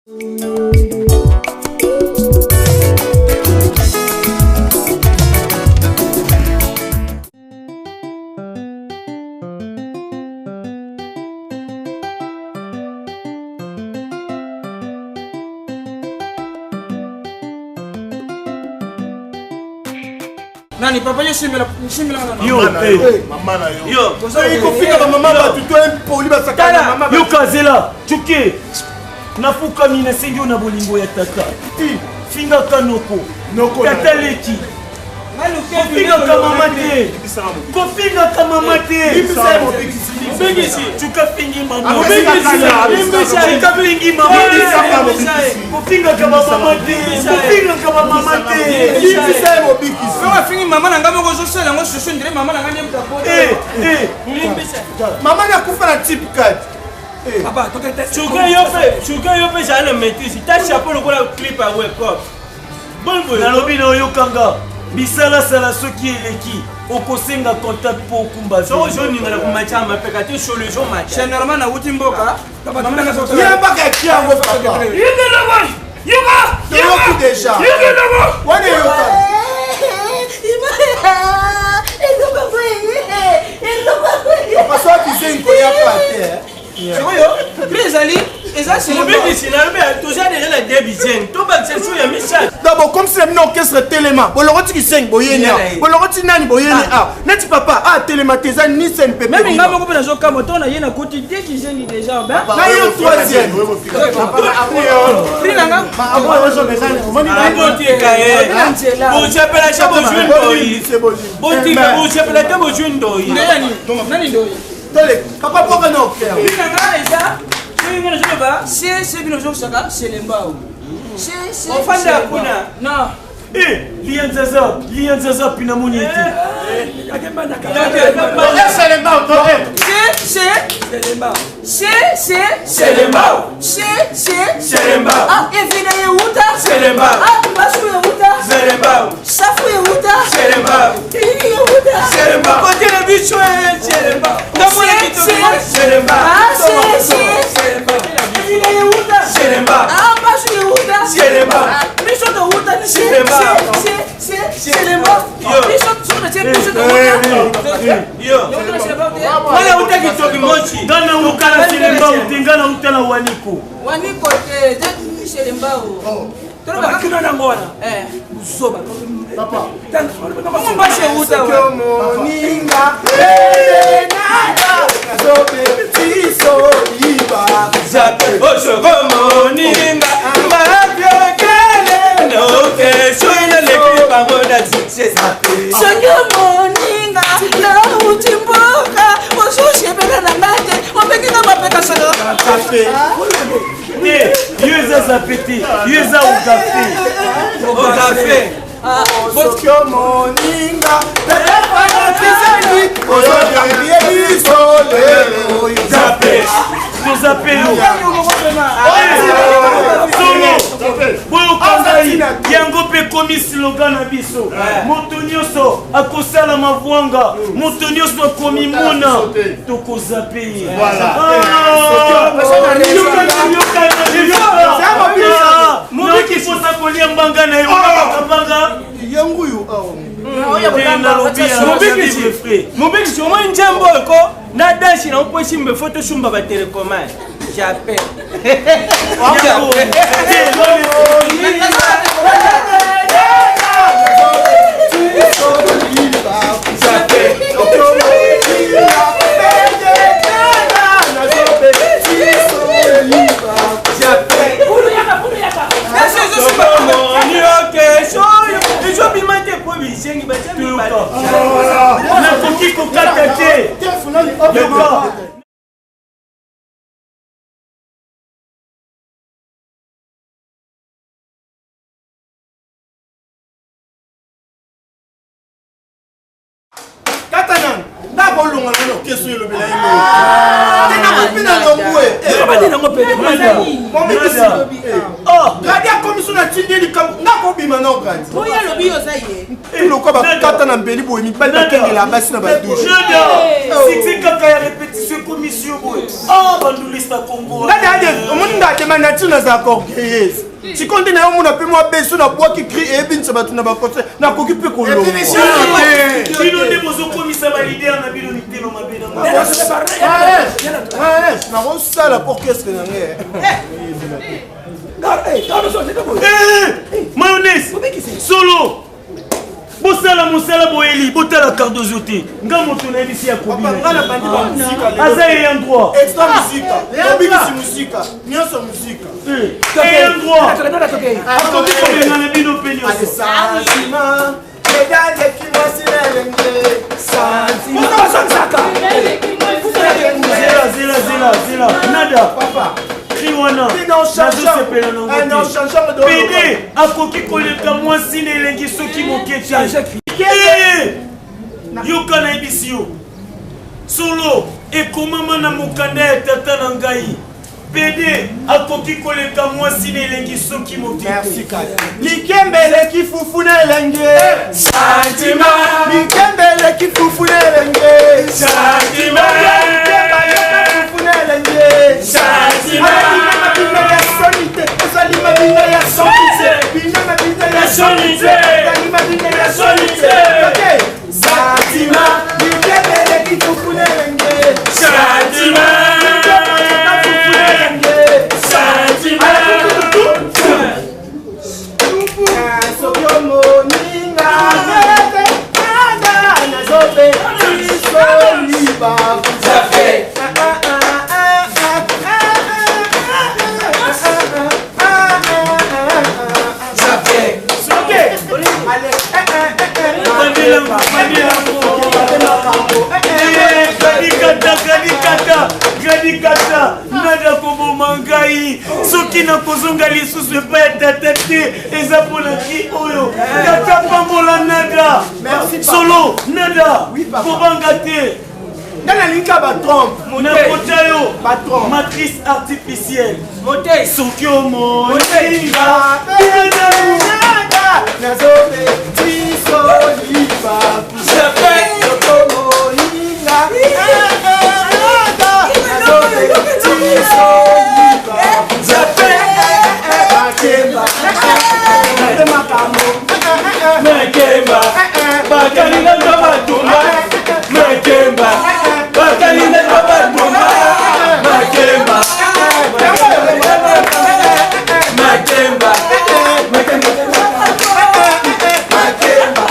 Nani papa yo simbela simbela yo eh. mama na yo yo kofika ba mama bato to impoli basakana mama yo kazela cuke nafukami nasengi yo na bolingo ya tata fingaka noko tata leki kofingaka mama te kofingaka mama te cuka fingi mamacuka fingi mama kofingaka bamama te kofingaka bamama te afingi mama na ngai moko ozosala yango susu ndire mama na ngai nde mama nakufa na type 4. Cuka yo mpe zala na maîtrise ta chapeau lokola clip ya wekop. Nalobi na oyokanga bisalasala soki eleki okosenga contact mpo okumba. Soki ozoningana komatya mapeka te solo ezomatya. C'est normal, nawuti mboka. Yebaka ekiango papa. Toyoki deja. Wana eyoka. Papa soki kizengi koyaka te. Sikoyo prix ezali eza mobikisi nalobi toza deja na de bizengi tobakisa su ya misato. Donc bokomisi na bino orchestre telema bolokoti kisengi boyeni awa bolokoti nani boyeni awa neti papa atelema te eza ni scène pepe. Meme nga moko mpe nazokamwa to na ye nakuti de kizengi deja na yo troisième prix na nga botika ye bosepela te bozwi ndoi botika bosepela te bozwi ndoi nani ndoi tole papa boka na okea prix na nga eza soki nga nazoloba se se bino ozokisaka selembao se se ofanda kuna non. Eh, lianzaza lianzaza pina moni ete Se se se se Selembao. Se se Selembao. Ah, evina yeuta. Selembao. Ah, basu yeuta. Selembao. Safu yeuta. Selembao. Pilili yeuta. Selembao. Kotela biso Selembao. Ndamona kitoko Selembao. Ah, se se evina yeuta. Selembao. Ah, basu yeuta. Selembao. Ah, biso touta ni se Selembao. se se se Selembao. Yo. Biso soki tie biso touta. Yo. Wana uta kitoki mochi. Nga na uta na Selembao te, nga na uta na Waniko. Waniko te, te Selembao. Bakino nango wana buzoba. Mbasi euta wa. Moninga elenaka zobetiso iba Zape osoko moninga mabiokele noke soyina leki bango na succès. Soki omoninga nauti mboka ozosepela na nga te obengi nga mapeka solo. Te, yo eza zape te, yo eza ogafe. Ogafe. Soki omoninga telefonakisaki ozoyambie biso lelo oyo. Zape. Tozape yo. Solo boyoka ngai yango mpe ekomi slogan na biso. Moto nyonso akosala mavwanga, moto nyonso akomimona, tokozape ye. Mobiki posa kolia mbanga na ye, okabaka mbanga yanguyu awa. Mobikisi mobikisi omoni nzembo oyo ko na dansi na mpo esimba efo tosumba batelecommande jape. Ezobima te po bisengi batia mibale. Nakoki kokata te. Yoka. Kata nanu ndako olonga nano keso elobela ye te nakopi na longwe. Gradi akomi so na tindi likambo ndako obima nao gradi tulokwa bakata na mbeli boye mibali bakengela basi na badouche. Succès kaka ya répétition. ekomisi yo boye. Ah, bandulista Congo. Nga dade, omoni nga te ma nature nazalaka orgueilleuse. Sikoyo nde nayo omona mpe mwa beso nabwaki cri eyebinisa bato na baconcert, nakoki mpe kolongwa. Bino nde bozokomisa balider na bino mitema mabe na nakosala mpo orchestre na ngai. Mayonnaise solo bosala mosala boyeli botala Cardozo te, nga moto nayebisi ya aza ayant droit. Extra musika, obikisi musika nyonso, musika. Ayant droit akoki kobenga na bino mpe nyonso. Zela, zela, zela, zela, nada cri wana nazosepela nango te. Pede akoki koleka mwasi na elengi soki moke te. Yoka, nayebisi yo solo, ekomama na mokanda ya tata na ngai, pede akoki koleka mwasi na elengi soki moke te. Likembe eleki fufu na elenge. Likembe eleki fufu na elenge. Likembe aleka fufu na elenge. Alaki mabina ya soni te, ezali mabina ya soni te, bina mabina ya soni te, ezali mabina ya soni te. Ok, sentiment. Likembe eleki fufu na elenge. Likembe aleka fufu na elenge. Soki omoninga nada nazobe isoliba. Gadikata, gadikata, gadikata, nada koboma ngai soki nakozonga lisusu epai ya tata te. Eza mpona cri oyo. Tata, pambola nada solo. Nada, kobanga te. Nga nalingi batrompe. Nakota yo. Batrompe. Matrice artificielle. Mote. Soki omoninga nazobe tisoliba okomoninga nazobe tisoliba bakemba makambo. Makemba bakalinga nga batumba, makemba bakalinga nga batumba, makemba, makemba, makemba.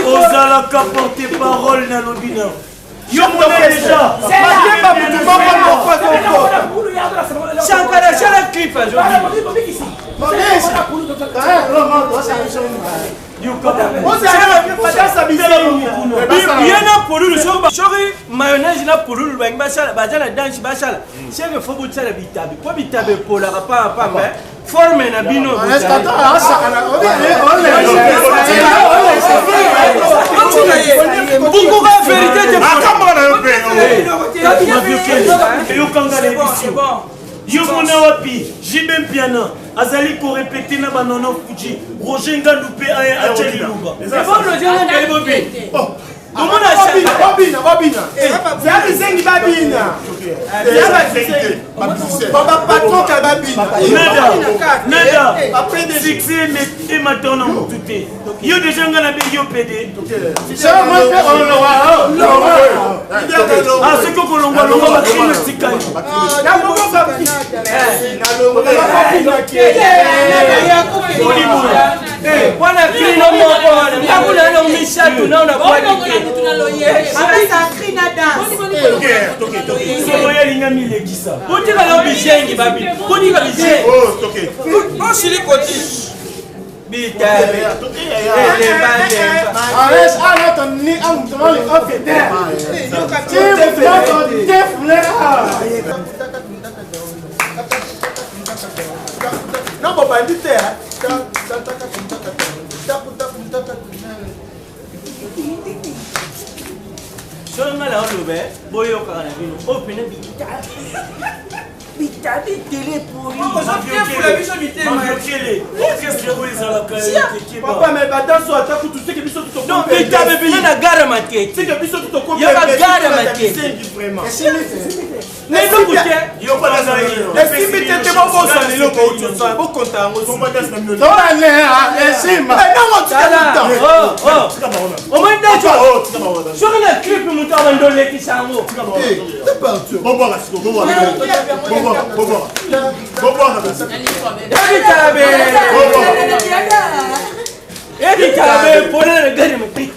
Ozalaka porte parole, nalobi na yo mona deja. Makemba mutu moko moko azokota. Shankara, shala clip azobina. Ye na pululu, soki mayonnaise na pululu bangi basala, baza na danse, basala seke fo bosala bitabe po bitabe epolaka pamba forme na bino. Bukuka vérité te. Eyokanga na ebisi yo mona wapi Jibe Mpiana azali korepete na banono Fuji, Roger Ngandu mpe aya atya liloba. Babina, babina, zeya bizengi, babina bapatron ka babina. Nada, nada, succès emata na motu te. Yo deja nga nabengi yo pede. Ah, soki okolongwa longwa, bakrime etikali. Wana krino moko wana ngakuna no misatu nao na bwaki te. Solo yalinga milekisa. Botika no bizengi babi, botika bizengi. Osili koti. Bitabe elemba lemba. Na bobandi te. Soki nga na oloba, boyokaka na bino oyo pene bitabe. Bitabi tele poli. Ozofula biso mitema. Maviokele, orchestre oyo ezalaka ya tekeba. Papa, mais badanse oyo ata kutu seke biso Non, bitabe pene na gare Matete. Seke biso Ya ba gare Matete. vraiment. Na eloko te. Yo mpo nazalaki. Esimbi te te bobosana eloko oyo bokonta yango. Esimba. Tala. Oh, oh. Omoni ndejo. Soki na clip moto abanda olekisa yango. Ebitabe. Ebitabe pona na gare Matete.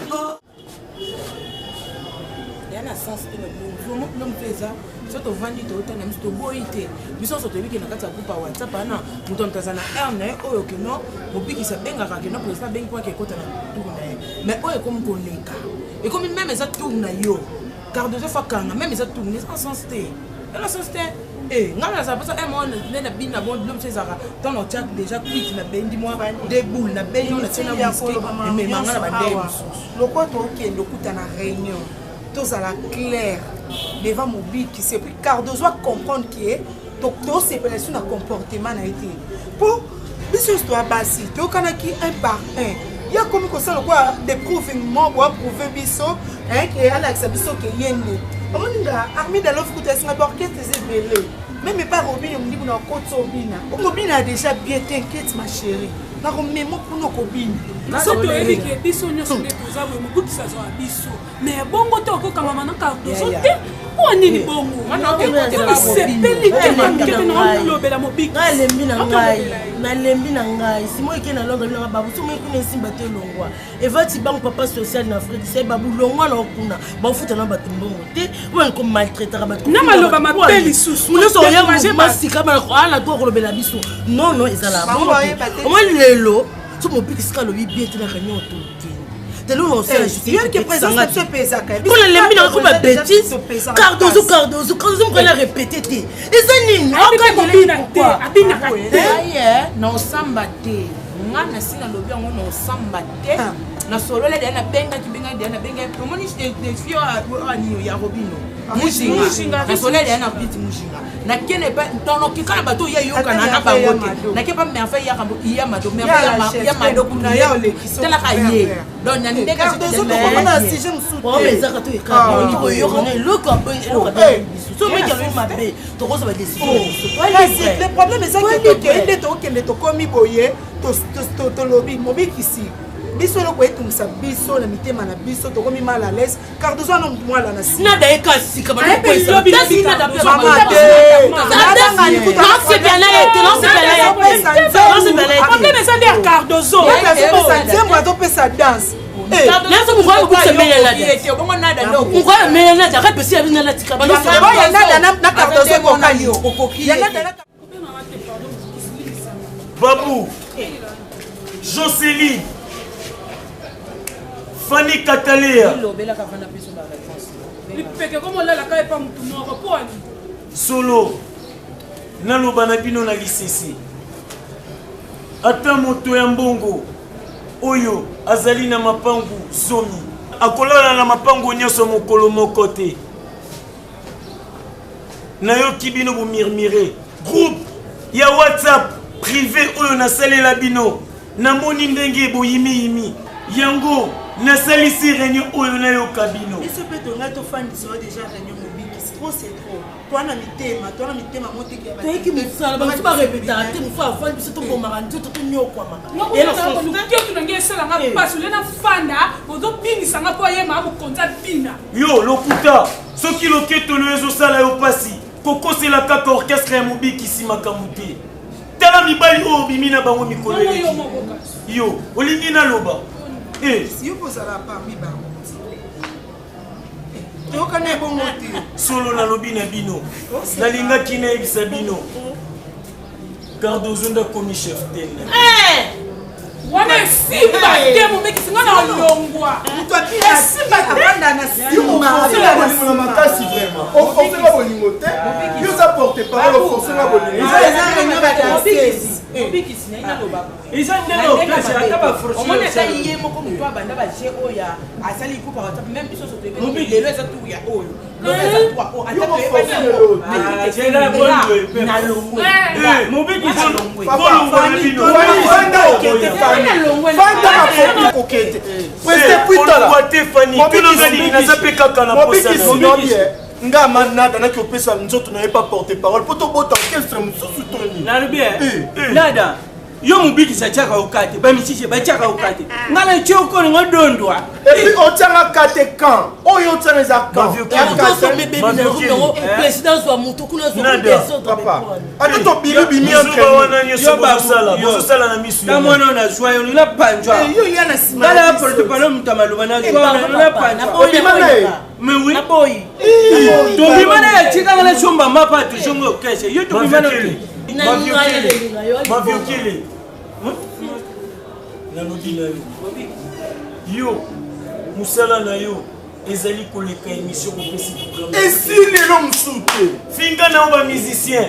Ya na sens te na vraiment biloko mpe eza so tovandi tootana biso toboyi te. Biso nyonso toyebi ke na kati ya groupe ya WhatsApp wana, moto ya moto aza na heure na ye oyo keno mobikisi abengaka, keno président abengi mpo ake ekota na tour na ye. Mais oyo ekomi koleka, ekomi même eza tour na yo, Cardozo fa kanga, même eza tour na eza na sens te, eza na sens te. Eh, ngai nazala mposa un mois nde na bino na bon biloko mosusu ezalaka ntango na otiak déjà cuite, nabendi mwa deux boules, nabendi ngo natie na whisky, ememanga na bandenge mosusu. Lokwa tokende okuta na réunion, tozala clair devant mobikisi et puis Cardozo comprendre ke tosepela su na comportement na ye te, mpo biso nyonso toya basi, toyokanaki un par un. Ye akomi kosala lokola the proving mo boaprouve biso ke alakisa biso ke ye nde omoni nga armi dalof kuta esinga baorchestre eza ebele, même epa Robine Mondibu na okoti obina, okobina déjà bien. T'inquiète ma chérie, nakomema kuna okobina. Biso toyebi ke biso nyonso nde toza boye, mobukisi azwaka biso, mais bongo te okokangama na Cardozo te. Mpo nini bongo sepeli te mike te naolobela mobiki? Nalembi na ngai, nalembi na ngai. Simo eke na Londres nanga babu so moi kuna esimba te. Elongwa evati bango papa social na Afrique se babu longwa na kuna bafuta na bato mbongo te oyo komaltraitaka bato. Na maloba mabe lisusu. Nyonso oya mouvement sika ana to kolobela biso non ezala bongo te. Omoi lelo so mobikisi ka alobi bien te na réunion tokende telo na osala mpona lembi na koma bétise. Cardozo, Cardozo, Cardozo mokali arépété te, eza nini? Abinaka te. Na osamba te, nga nasi nalobi yango, na osamba te. Nasolola deya, nabengaki bengaki deya, nabengaki. Omoni defi oyo ya Robino Mushinga, nasolola deya na Piti Mushinga, nakende ntonokika na bato oyo eyokana na bango te. Nake pa Merveille ya Mado, Merveille ya Mado kutu talaka ye. Donc na ndenge ezaka to ekoyokana eloko eloko biso so meki alobi mabe, tokozwa badécision. Le problème eza ke tokei nde tokende, tokomi boye, tolobi mobikisi biso eloko etungisa biso na mitema na biso, tokomi mal à l'aise. Cardozo wana motu mwala na nada ye ka sika. Problème eza nde ya Cardozo. Nzembo azopesa danse. Naso mokoyo amela nada akapesi ya bino nada tika. Ya nada na Cardozo ekokani. Babou, Jocelyne, Fanny Katalea. Lipeke komolalaka epa motu moko mpo ani? Solo, naloba na bino na lisese. Ata moto ya mbongo oyo azali na mapangu 10 akolala na mapangu nyonso mokolo moko te. Nayoki bino bomurmure groupe ya WhatsApp privé oyo nasalela bino, namoni ndenge boyimiyimi yango, nasalisi réunion oyo nayoka bino. Biso mpe tongai tofandisa oyo déjà réunion mobikisi. Trop c'est trop, toa na mitema, toa na mitema moteki ya. Toyeki mosala, bamosu barepetaka te, mosu afandi, biso tobomaka nzoto, tonyokwamaka. Luketu nange esalanga mpasi ole nafanda, ozobingisanga mpo ayemaka mokonzi abina. Yo lokuta, soki loketo no ezosala yo mpasi, kokosela kaka orchestre ya mobikisi makambo te. Tala mibali oyo obimi na bango mikolo eleki. Yo olingi naloba? Yo kozala parmi bango, toyokana ebongo te. Solo nalobi na bino, nalingaki nayebisa bino Cardozo nde akomi chef te. Wana esimba te, mobekisi nga na longwa. Esimba te. Bolingo na makasi vraiment, ofeka bolingo te, yo oza porte. porte parole oforce nga bolingo. Mobikisi na ye naloba eza ndenge orchestre ata baomoni ata ye moko moto abanda baje oyo asali groupe ya whatsapp meme biso nyonso toyebi lelo eza tour ya oyo lelo eza tour ya oyo ata toyebani yango na longwe naza mpe kaka na posa nga manada naki opesa nzoto na ye pa porte parole mpo tobota orchestre mosusu toni nalobi nada yo mobikisi atiaka yo kate bamisise batiaka yo kate ngai na tie okolingo dondwa et puis otianga kate camp oyo otianga eza camprésidence wa moto kuna ata tobimi bimi wana nyonso bozosala na misu na mwana oyo nazwa yo na panjwa tala porte-parole moto ya maloba nazwa na panjwa obima na ye mais oui tobima na ye atikanga na somba mapa tozongi okese yo tobima na te Maviokele nalobi na yo yo mosala na yo ezali koleka émission kopesi programme esi lelo mosusu te finga na yo bamusicien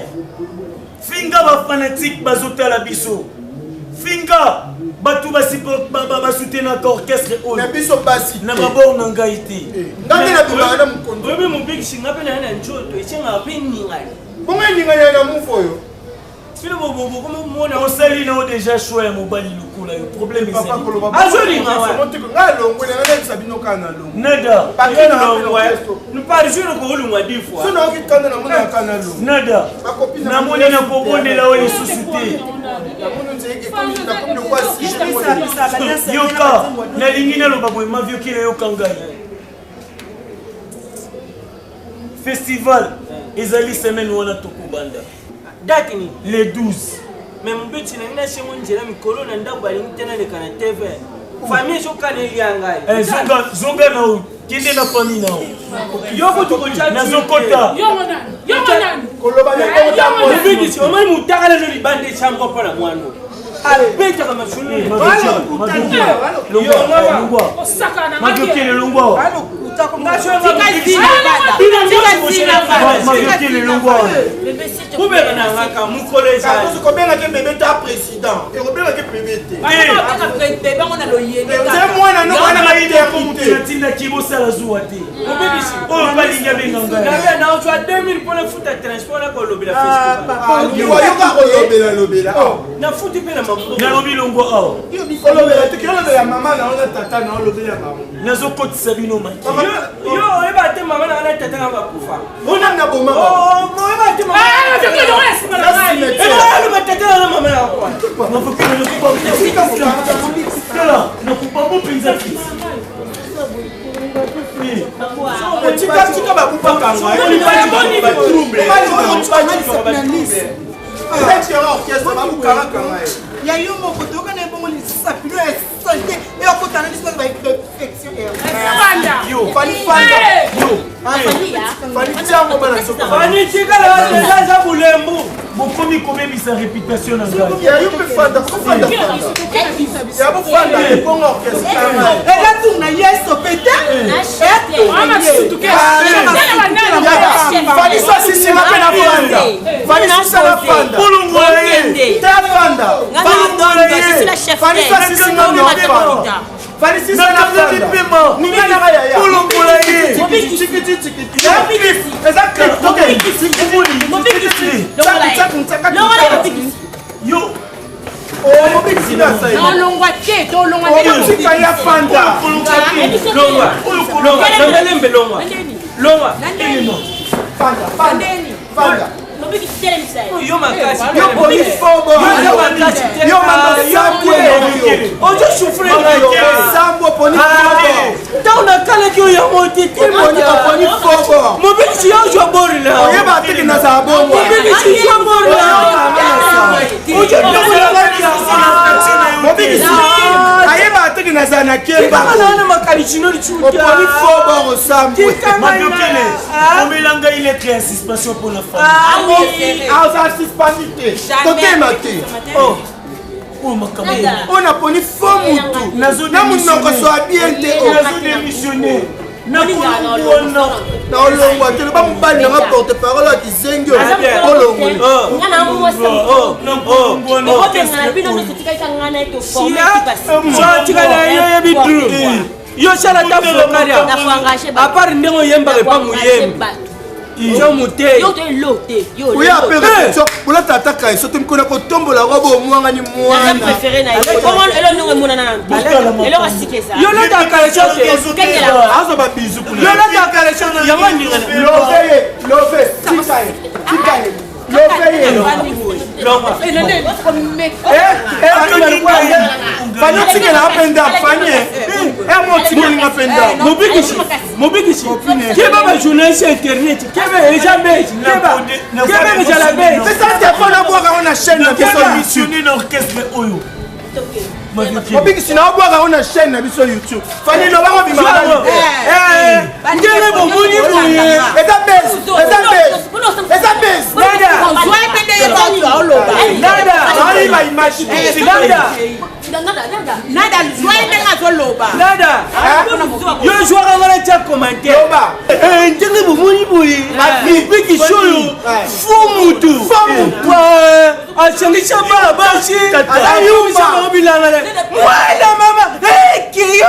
finga bafanatike bazotala biso finga bato basoutenaka orchestre oyo na biso basi na babor na ngai te ngai nde nabimaka na mokonzi oyebi mobikisi ngai mpe naye na nzoto esengaka mpe ningani Bongo eningani ya na move oyo. Bino bokomona osali na yo deja choix ya mobali lokola yo problème azolinga ngai alongwe na ngai nayebisa bino kaka na longwe nada par jour okolongwa 10 fois so nayoki kanda namoni kaka na longwe nada namoni nakobondela yo lisusu te yoka nalingi naloba boye maviokele yoka ngai Festival ezali semaine wana tokobanda. Date ni? Le 12. Mais mobeti na ngai nasengo nzela mikolo na ndako balingi te naleka na TV. Famille ezokana elia ngai. Eh, zonga zonga na yo. Kende na famille na yo. Yo kutu kotya nazokota. Koloba na mobikisi omoni motaka lelo libanda echambre mpo na mwana abetaka masolo Maviokele longwa Maviokele longwa kobeka na ngaka mokolo ezali kobengaki bebe ta président ekobengaki bebe te mwana no wana maite natindaki bosala zuwa te oyo balingi abenga ngai nazwa 2000 mpo nafuta transport nakolobela festivalyoka kolobela lobela nafuti mpe na maboko nalobi longwa awa olobela te olobela mama na yo na tata na olobela bango nazokotisa bino maki yo oyeba te mama na nga na tata na bakufa ona na boma oyeba te mama tata na mama na tala nakobambo mpenza te tika tika babupakanga ya yo moko toyokana ebongo lisapilo ya salite eyokotana biso ba infection fani tikala eza eza bulembu bokomi kobebisa réputation na ngai ya yo mpe fanda fanda ya bofanda ebongo orchestre eza tour na yeso pete Fali asisima mpe na fanda Fali sisa na fanda bolongola ye te afanda Fali asisima na fanda Fali sisa na fanda ninga nanga yaya bolongola ye eza clip yo mobikisi tolongwa te tolongwa tika ya fanda longwa longwa nambelembe longwa longwa fanda fanda fanda yo makasi yo poni fobo yo makasi yo mama sambwe ozo souffrir sambwe poni fobo ntango nakalaki oyo yango te poni fobo mobikisi yo ozwa bori na oyeba teke nazala bongo mobikisi zwa bori na mobikisi ayeba teke nazala na kembaana makanisi no licutoponi fobo osambwe mabiokele omela ngai lettre ya suspension mpo na famille aza suspendu te totema te oyo makambo oyo naponi fo mutu na monoko so abien te nazo démissionne. Naolongwa te, loba mobali nanga porte parole ya kizengi olongoli. Tikala yo yebi dru yo sala ta fokaria apart ndenge oyembaka epa moyembi yo moteyi oya pe répétition olata ata kaeso te mikona kotombola robe omwangani mwana. Yo lata kaeso te. Azwa babizu kuna. Yo lata kaeso yango ndingana. Love ye, love, tika ye, tika ye, love ye. Fani otikelaka mpe ndako Fani emo otikelinga mpe ndako. Mobikisi, mobikisi, keba bajournaliste internet, keba eza beti, keba keba ezala beti. Pesa telefone abwaka yango na chaîne na biso YouTube. Na orchestre oyo. Mobikisi na obwaka yango na chaîne na biso YouTube. Fani lobango bimaka. Ndenge bomoni boye. Eza base, eza base, eza base. Nada. Ayiba image. Nada. Nada, zwa ye ndenge azoloba. Nada, yo zwaka nga natya commentaire. Loba. Ndenge bomoni boye, mobikisi oyo fo mutu asangisa bana basi, ayumisa bango bilanga na mwana mama ekiyo.